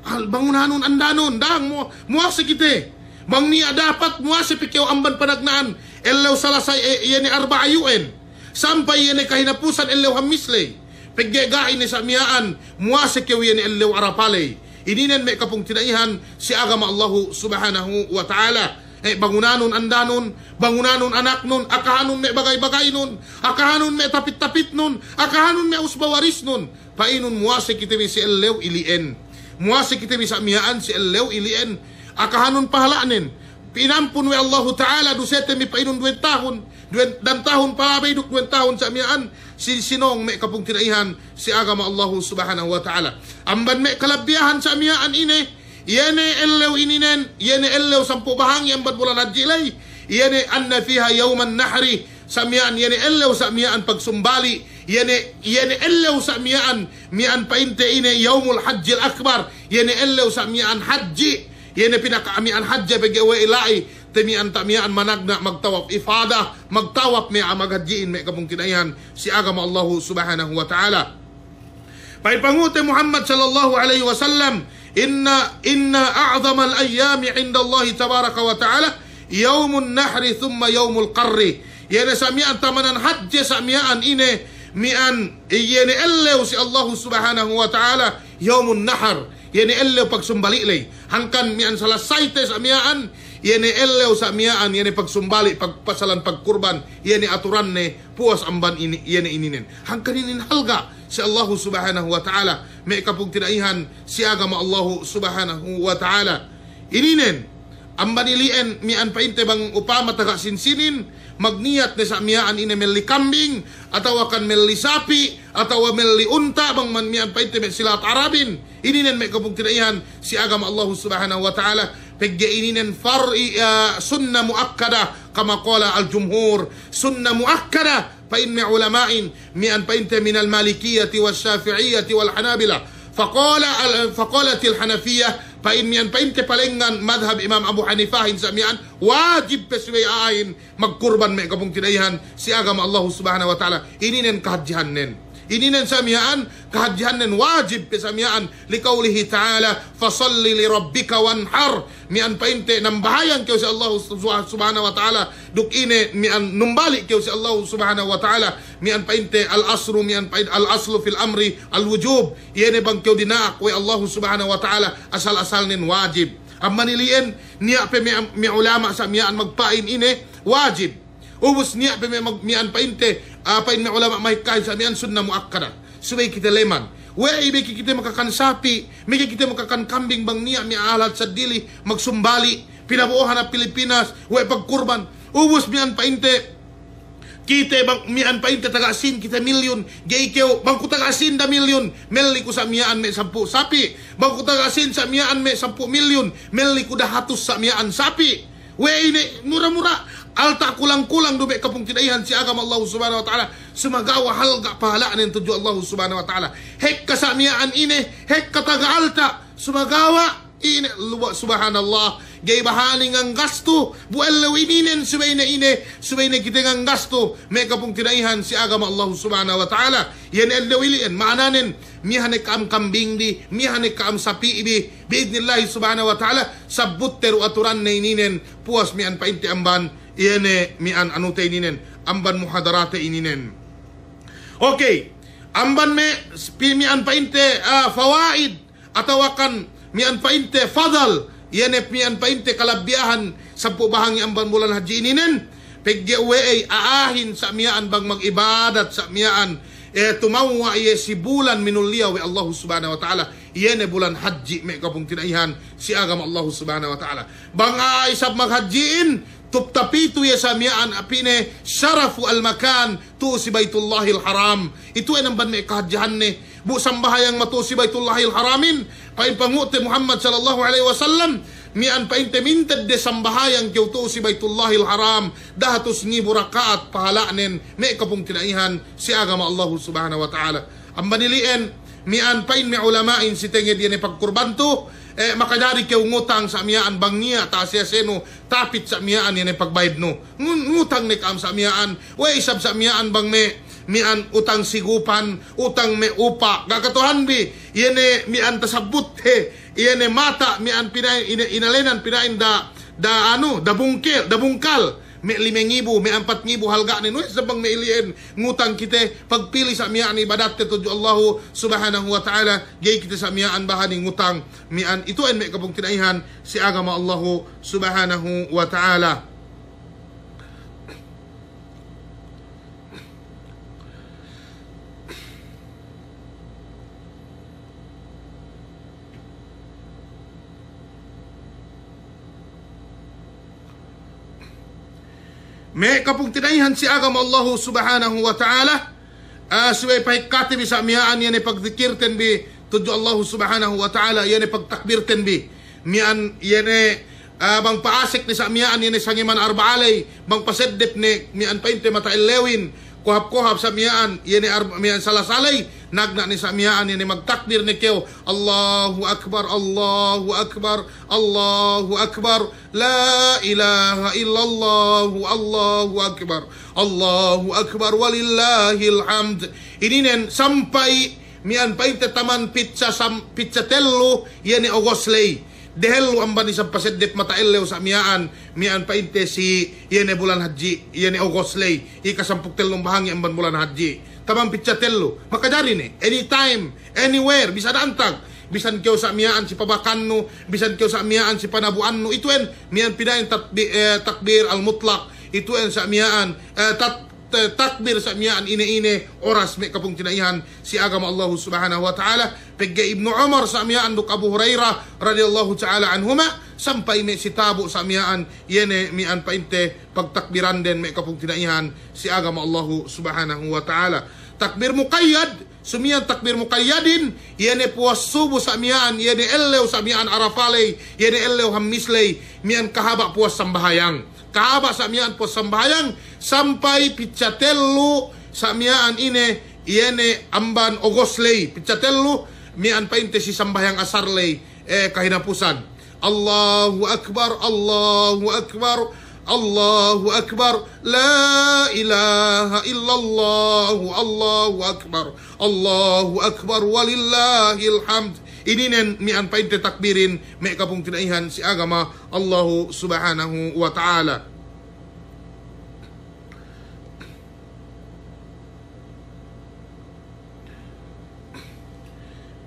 Al-, bangunanun andanun, dang mu-, muwase kite. Bang niya' dapat muwase pe kew amban panagna'an ellew Salasay, eh, iye ne Arba'a iyu'en. Sampay iye ne kahinapusan ellew Hammis ley. Pegge' ga'i ne sa' miya'an, muwase kew iye ne ellew Arapa ley. Ininen me' kapungtina'ihan si agama Allahu Subhanahu wa Ta'ala. Eh, bangunanun andanun, bangunanun anaknun, akahanun me' bagay-bagaynun, akahanun me' tapit-tapitnun, akahanun me' usba warisnun. Pa'inun muwase kite bi si ellew ili'en. Muwase kite bi sa' miya'an si ellew ili'en. Akahanun pahala'nen. pinampun we' Allahu Ta'ala dusete mi pa'inun duwen tahun, duwen, dan tahun palabey duk duwen tahun sa' miya'an, si, sinōng me' kapungtina'ihan si agama Allahu Subhanahu wa Ta'ala. Amban me' kalabbiyahan sa' miya'an ine, iye ne ellew ininen, iye ne ellew sampū' bahangi amban bulan hadji' ley, iye ne anna fiha yawman nahri, sa' miya'an, iye ne ellew sa' miya'an pagsumbali', iye ne, iye ne ellew sa' miya'an, miya'an pa'inte ine yawmul hajjil akbar, iye ne ellew sa' miya'an hadji', iye ne pinaka miya'an hadji' pegge' we' la'i, te miya'an ta' miya'an managna' magtawaf ifada, magtawaf me' a'a maghadji'in me' kapungtina'ihan si agama Allahu Subhanahu wa Ta'ala. Pa'in pangu'te Muhammad sallallahu alaihi wasallam, inna, inna a'zamal ayyami indallahi tabaraka wa ta'ala yawmun nahri thumma yawmul qarri. Iye ne sa' miya'an tamanan hadji' sa' miya'an ine, miya'an, iye ne ellew si Allahu Subhanahu wa Ta'ala yawmun nahar. Iye ne ellew pagsumbali' ley. Hangkan miya'an salasayte sa' miya'an, iye ne ellew sa' miya'an, iye ne pagsumbali', pag-, pasalan pagkurban, iye ne aturanne, puwas amban ini, iye ne ininen. Hangkan inin halga' si Allahu Subhanahu wa Ta'ala, me' kapungtina'ihan si agama Allahu Subhanahu wa Ta'ala. Ininen, amban ili'en miya'an pa'inte bang upama taga sin-sinin, magniyat ne sa' miya'an ine melli kambing, atawa kan melli sapi', atawa melli unta', bang man miya'an pa'inte me' silat Arabin. Ininen me' kapungtina'ihan si agama Allahu Subhanahu wa Ta'ala, pegge' ininen far'i, ah, sunna mu'akkada, kama qala al-jumhur. Sunna mu'akkada, pa'in me' ulama'in, miya'an pa'inte minal Malikiyati was Shafi'iyati wal Hanabila. Faqala al-, faqalatil Hanafiyah, pa'in miya'an pa'inte palengngan madhab Imam Abu Hanifahin sa' miya'an, wajib pe subey a'ahin magkurban me' kapungtina'ihan si agama Allahu Subhanahu wa Ta'ala. Ininen kahadjihannen. Ininen sa' miya'an, kahadjihannen wajib pe sa' miya'an. Liqawlihi ta'ala, "Fasalli li rabbika wanhar." Miya'an pa'inte nambahayang kew si Allahu Subha-, Subhanahu wa Ta'ala. Duk ine miya'an numbali' kew si Allahu Subhanahu wa Ta'ala. Miya'an pa'inte al-aslu, miya'an pa'in al-aslu fil amri al-wujub. Iye ne bang kew dina'ak we' Allahu Subhanahu wa Ta'ala, asal-asalnen wajib. Amban ili'en, niya' pe me', me' ulama' sa' miya'an magpa'in ine wajib. Ubus niya' pe me' mag-, miya'an pa'inte, ah, pa'in me' ulama' mahikkahin sa' miya'an sunna mu'akkada. Subey kite leman. We'ey be ke kite makakan sapi', me' ke kite makakan kambing bang niya' me' a'a lahat seddili magsumbali', pinabo'ohan hap Pilipinas, we' pagkurban. Ubus miya'an pa'inte, kite bang miya'an pa'inte taga sin kite milyun, ga'i kew, bang ku taga sin da milyun, melli ku sa' miya'an me' sampū' sapi', bang ku taga sin sa' miya'an me' sampū' milyun, melli ku dahatus sa' miya'an sapi'. We'ey ne mura-mura, alta' kulang-kulang du me' kapungtina'ihan si agama Allahu Subhanahu wa Ta'ala, sumagawa' halga' pahala'nen tudju Allahu Subhanahu wa Ta'ala. Hekka sa' miya'an ine, hekka taga alta', sumagawa' ine, luwa-, subhanallah, ga'i bahani nganggastu, bu ellew ininen subey ne ine, subey ne kite nganggastu, me' kapungtina'ihan si agama Allahu Subhanahu wa Ta'ala. Iye ne ellew ili'en, ma'ananen, miha ne ka'am kambing bi, miha ne ka'am sapi' bi, bi'idnillahi Subhanahu wa Ta'ala, sabbutte du aturanne ininen, puwas miya'an pa'inte amban, iye ne miya'an anute ininen, amban muhadarate ininen. Okey, amban me' pi-, miya'an pa'inte, ah, fawaid, atawa kan miya'an pa'inte fadal, iye ne miya'an pa'inte kalabbiyahan sampū' bahangi amban bulan hadji' ininen, pegge' we'ey a'ahin sa' miya'an bang mag'ibadat sa' miya'an, eh, tumawwa' iye si bulan minulliya we' Allahu Subhanahu wa Ta'ala, iye ne bulan hadji' me' kapungtina'ihan si agama Allahu Subhanahu wa Ta'ala. Bang a'a isab maghadji'in, tuptapitu iye sa' miya'an hap ine, sarafu al-makan, tu'u si Baitullahil Haram. Itu'en amban me' kahadjihanne, bu sambahayang matu'u si Baitullahil Haramin, pa'in pangu'te Muhammad sallallahu alaihi wasallam, miya'an pa'inte minted de sambahayang kew tu'u si Baitullahil Haram, dahatus ngibu raka'at pahala'nen, me' kapungtina'ihan si agama Allahu Subhanahu wa Ta'ala. Amban ili'en, miya'an pa'in me' ulama'in si tenged iye ne pagkurban tu, eh, makajari kew ngutang sa' miya'an bang niya' ta'asiyasenu, tapit sa' miya'an iye ne pagbayednu. Ngu-, ngutang ne ka'am sa' miya'an, we' isab sa' miya'an bang me', miya'an utang sigupan, utang me' upa', ga' katuhanbi, iye ne miya'an tasabbut he, iye ne mata' miya'an pina'in, ine-, inalenan pina'in da, da anu, da bungkel, da bungkal. Me' lime ngibu, me' ampat ngibu halga'nen, we' isab bang me' ili'en ngutang kite, pagpili sa' miya'an ibadatte tudju Allahu Subhanahu wa Ta'ala, ga'i kite sa' miya'an bahani ngutang, miya'an itu'en me' kapungtina'ihan si agama Allahu Subhanahu wa Ta'ala. Me' kapungtina'ihan si agama Allahu Subhanahu wa Ta'ala, ah, subey pahekkate bi sa' miya'an, iye ne pagdikirten bi tudju Allahu Subhanahu wa Ta'ala, iye ne pagtakbirten bi. Miya'an, iye ne, ah, bang pa'asek ne sa' miya'an, iye ne sangeman arba'a ley, bang paseddep ne miya'an pa'inte mata ellewin, kohap-kohap sa' miya'an, iye ne arba-, miya'an sala-sala ley, nagna' ne sa' miya'an, iye ne magtakbir ne kew, Allahu Akbar, Allahu Akbar, Allahu Akbar. La ilaha illallah, Allahu Akbar, Allahu Akbar, walillahil hamd. Ininen sampay miya'an pa'inte taman pitsa sam-, pitsa tellu, iye ne ogos ley. Dehellu amban isab paseddep mata ellew sa' miya'an, miya'an pa'inte si iye ne bulan hadji', iye ne ogos ley. Ikasampū' tellum bahangi amban bulan hadji'. Taman pitsa tellu. Makajari ne, anytime. Anywhere, bisan antag. Bisan kew sa' miya'an si pabakannu, bisan kew sa' miya'an si panabu'annu, itu'en miya'an pina'in tatbi-, eh, takbir al-mutlak, itu'en sa' miya'an, eh, tat-, eh, takbir sa' miya'an ine-ine oras me' kapungtina'ihan si agama Allahu Subhanahu wa Ta'ala, pegge' Ibnu Umar sa' miya'an duk Abu Hurairah radiyallahu ta'ala anhuma, sampay me' si tabu' sa' miya'an, iye ne miya'an pa'inte pagtakbiranden me' kapungtina'ihan si agama Allahu Subhanahu wa Ta'ala. Takbir muqayyad, Sumiyan takbir muqayyadin, iye ne puwas subu sa' miya'an, iye ne ellew sa' miya'an Arafa ley, iye ne ellew Hammis ley, miya'an kahaba' puwas sambahayang. Kahaba' sa' miya'an puwas sambahayang, sampay pitsa tellu sa' miya'an ine, iye ne amban ogos ley, pitsa tellu miya'an pa'inte si sambahayang asar ley, eh, kahinapusan. Allahu Akbar, Allahu Akbar, Allahu Akbar, la ilaha illallah, Allahu Akbar, Allahu Akbar, walillahil hamd. Ininen miya'an pa'inte takbirin me' kapungtina'ihan si agama Allahu Subhanahu wa Ta'ala.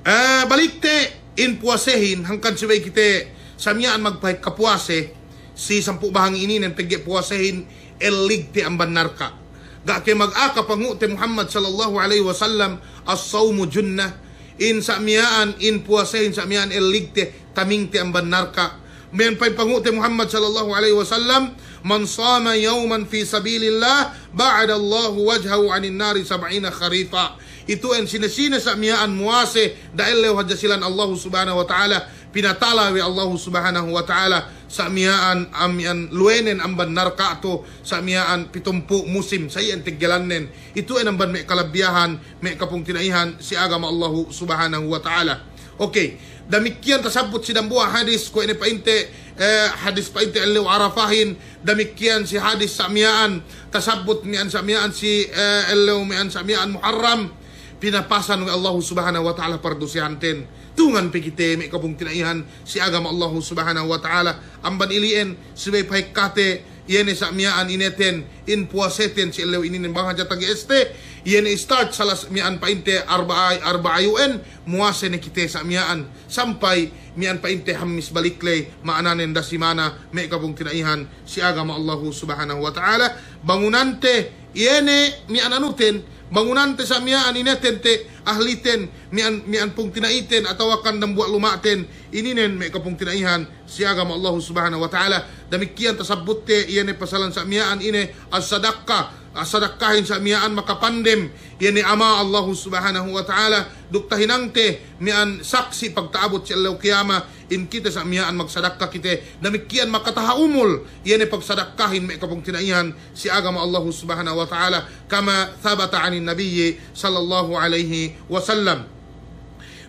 Eh, balikte in puwasehin, hangkan subey kite sa' miya'an magpahekka puwase, si sampū' bahangi ininen pegge' puwasehin elligte amban narka'. Ga' ke magaka pangu'te Muhammad sallallahu alaihi wasallam, as-sawmu junnah, in sa' miya'an, in puwasehin sa' miya'an elligte, tamingte amban narka'. Miya'an pa'in pangu'te Muhammad sallallahu alaihi wasallam, "Man sama yawman fi sabilillah, ba'adallahu wajhahu 'anin nari sab'ina kharifa." Itu'en sine-sine sa' miya'an muwase, da ellew hadja si lān Allahu Subhanahu wa Ta'ala, pinatala we' Allahu Subhanahu wa Ta'ala sa' miya'an, am, miya'an luwenen amban narka' tu, sa' miya'an pitumpū' musim, sa' iyan teggelannen. Itu'en amban me' kalabbiyahan, me' kapungtina'ihan si agama Allahu Subhanahu wa Ta'ala. Okey, damikkiyan tasabbut si dambuwa' hadis, kuwe' ne pa'inte, eh, hadis pa'inte ellew Arafahin, damikkiyan si hadis sa' miya'an, tasabbut miya'an sa' miya'an si, eh, ellew miya'an sa' miya'an Muharram, pinapasan we' Allahu Subhanahu wa Ta'ala pardusehanten. Tungan pe kite me' kapungtina'ihan si agama Allahu Subhanahu wa Ta'ala, amban ili'en subey pahekkate, iye ne sa' miya'an ineten, in puwaseten si ellew ininen bang hadja tage'este, iye ne start salas miya'an pa'inte arba'a, arba'a iyu'en, muwase ne kite sa' miya'an, sampay miya'an pa'inte Hammis balik ley, ma'ananen dasimana, me' kapungtina'ihan si agama Allahu Subhanahu wa Ta'ala, bangunante, iye ne miya'an anuten, bangunante sa' miya'an inetente, ahliten, miya'an, miya'an pungtina'iten, atawakan dambuwa' luma'ten, ininen me' kapungtina'ihan si agama Allahu Subhanahu wa Ta'ala. Damikkiyan tasabbutte, iye ne pasalan sa' miya'an ine, as-sadakka, as-sadakkahin sa' miya'an makapandem, iye ne ama' Allahu Subhanahu wa Ta'ala, duk tahinangte miya'an saksi' pagta'abut si ellew kiyama, in kite sa' miya'an magsadakka kite, damikkiyan makataha' umul, iye ne pagsadakkahin me' kapungtina'ihan si agama Allahu Subhanahu wa Ta'ala, kama thabata 'anin Nabiyyi sallallahu alaihi wasallam.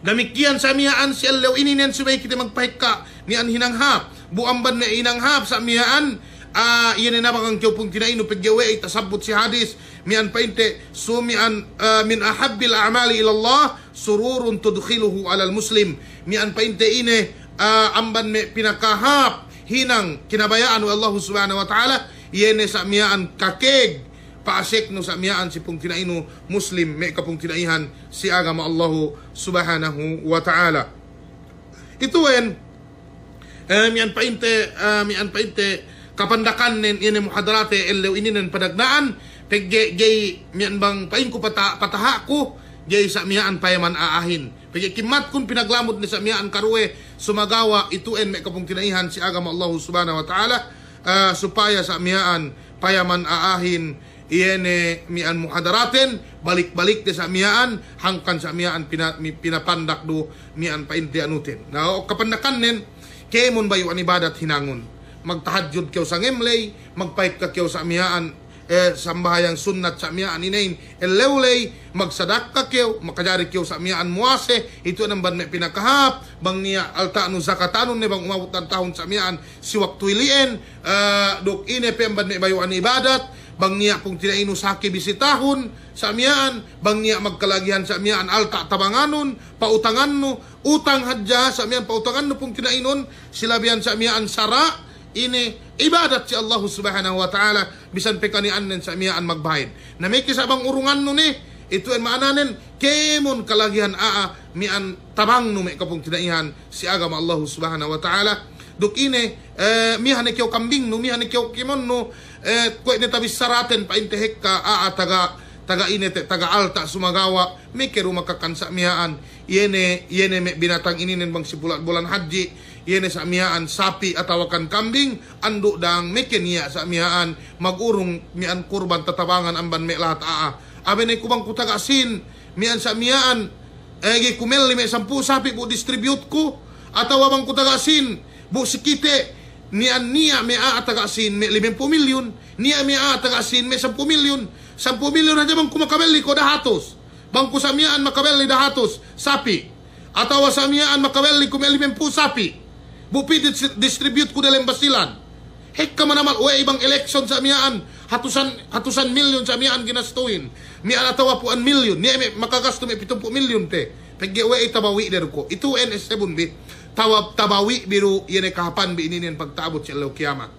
Damikkiyan sa' miya'an si ellew ininen subey kite magpahekka miya'an hinang hāp. Bu amban ne hinang hāp sa' miya'an, ah, iye ne nabangan kew pungtina'inu pegge' we'ey tasabbut si hadis, miya'an pa'inte, su miya'an, ah, min ahabbil a'mali ilallah, sururun tudkhiluhu alal muslim. Miya'an pa'inte ine, ah, amban me' pinakahāp hinang kinabaya'an we' Allahu Subhanahu wa Ta'ala, iye ne sa' miya'an kakēg pa'aseknu sa' miya'an si pungtina'inu Muslim, me' kapungtina'ihan si agama Allahu Subhanahu wa Ta'ala. Itu'en, eh, miya'an pa'inte, eh, miya'an pa'inte kapandakannen ine muhadarate ellew ininen panagna'an, pegge' ga'i miya'an bang pa'inku pata-, pataha'ku, ga'i sa' miya'an payaman a'ahin. Pegge' kimmatkun pinaglamud ne sa' miya'an karuwe, sumagawa' itu'en me' kapungtina'ihan si agama Allahu Subhanahu wa Ta'ala, eh, supaya sa' miya'an payaman a'ahin, iye ne miya'an muhadaraten, balik-balik de sa' miya'an, hangkan sa' miya'an pina-, mi-, pinapandak du miya'an pa'inte anuten. Na, o kapandakannen, kēmon bayu'an ibadat hinangun. Magtahajjud kew sangem ley, magpa'ekka kew sa' miya'an, eh, sambahayang sunnat sa' miya'an inehin ellew ley, magsadakka kew, makajari kew sa' miya'an muwase, itu ne amban me' pinakahāp, bang niya' alta'nu zakatanun ne bang umabut dan tahun sa' miya'an si waktu ili'en, eh, duk ine pe amban me' bayu'an ibadat, bang niya' pungtina'inu saki bi si tahun sa' miya'an, bang niya' magkalagihan sa' miya'an alta' tabanganun, pa'utangannu, utang hadja sa' miya'an pa'utangannu pungtina'inun, si labihan sa' miya'an sara', ine ibadat si Allahu Subhanahu wa Ta'ala, bisan pe kaniyannen sa' miya'an magbahayin. Na meke sa' bang urungannu ne, itu en ma'ananen, kēmon kalagihan a'a miya'an tabangnu me' kapungtina'ihan si agama Allahu Subhanahu wa Ta'ala. Duk ine, eh, miha ne kew kambingnu, miha ne kew kēmonnu, eh, kuwe' ne tabissaraten pa'inte hekka a'a taga, taga ine te, taga alta' sumagawa', meke du makakan sa' miya'an, iye ne, iye ne me' binatang ininen bang si pula' bulan hadji', iye ne sa' miya'an sapi' atawakan kambing, andu' dang meke niya' sa' miya'an magurung miya'an kurban tatabangan amban me' lahat a'a. Abe ne ku bang ku taga sīn, miya'an sa' miya'an, eh, ga'i ku melli me' sampū' sapi' bu distribute ku, atawa bang ku taga sīn, bu si kite, niya', niya' me' a'a taga sīn me' limempū' milyun, niya' me' a'a taga sīn me' sampū' milyun, sampū' milyun hadja bang ku makabelli ko' dahatus. Bang ku sa' miya'an makabelli dahatus sapi', atawa sa' miya'an makabelli ku me' limempū' sapi', bu pī dis-, distribute ku delem Basilan. Hekka manamal we'ey bang election sa' miya'an, hatusan, hatusan milyun sa' miya'an ginastuhin. Miya'an atawa pu'an milyun, niya' me' makagastu me' pitumpū' milyun te. Pegge' we'ey tabawi' de du ko'. Itu N S seven bi. Tawa-, tabawi' bi du iye ne kahāpan bi ininen pagta'abut si ellew kiyamat.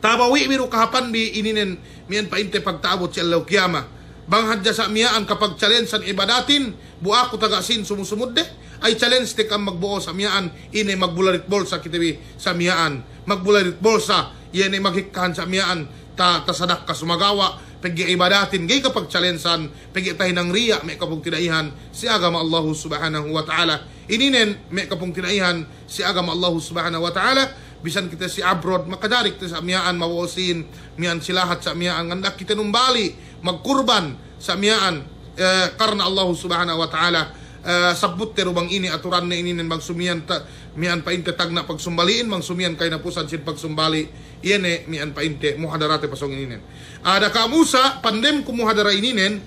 Tabawi' bi du kahāpan bi ininen miya'an pa'inte pagta'abut si ellew kiyamat. Bang hadja sa' miya'an kapagchallengean ibadatin, bu aku taga sīn sumu-sumudde, ay challenge te kam magbo'o sa' miya'an, ine magbularit bolsa kite bi sa' miya'an. Magbularit bolsa, iye ne maghikkahan sa' miya'an, ta-, tasadakka sumagawa', pegge' ibadatin, ga'i kapagchallengean, pegge' tahinang riya' me' kapungtina'ihan si agama Allahu Subhanahu wa Ta'ala. Ininen me' kapungtina'ihan si agama Allahu Subhanahu wa Ta'ala, bisan kite si abroad, makajari kite sa' miya'an mabo'o sīn, miya'an si lahat sa' miya'an, nganda' kite numbali' magkurban sa' miya'an, eh, karna Allahu Subhanahu wa Ta'ala, eh, sabbutte du bang ine aturanne ininen bang sumiyan ta-, miya'an pa'inte tagna' pagsumbali'in, bang sumiyan kahinapusan sīn pagsumbali', iye ne miya'an pa'inte muhadarate pasōng ininen. Ada ka'am usa, pandem ku muhadara ininen,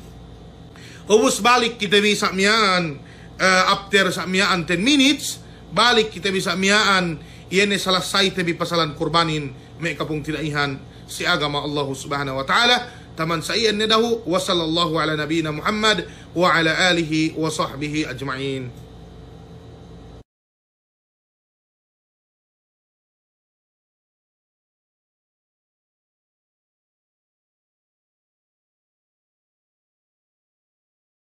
ubus balik kite bi sa' miya'an, eh, after sa' miya'an ten minutes, balik kite bi sa' miya'an, iye ne salasayte bi pasalan kurbanin, me' kapungtina'ihan si agama Allahu Subhanahu wa Ta'ala, taman sa' iyan ne dahu', wa sallallahu ala nabiyyina Muhammad, wa ala alihi wa sahbihi ajma'in.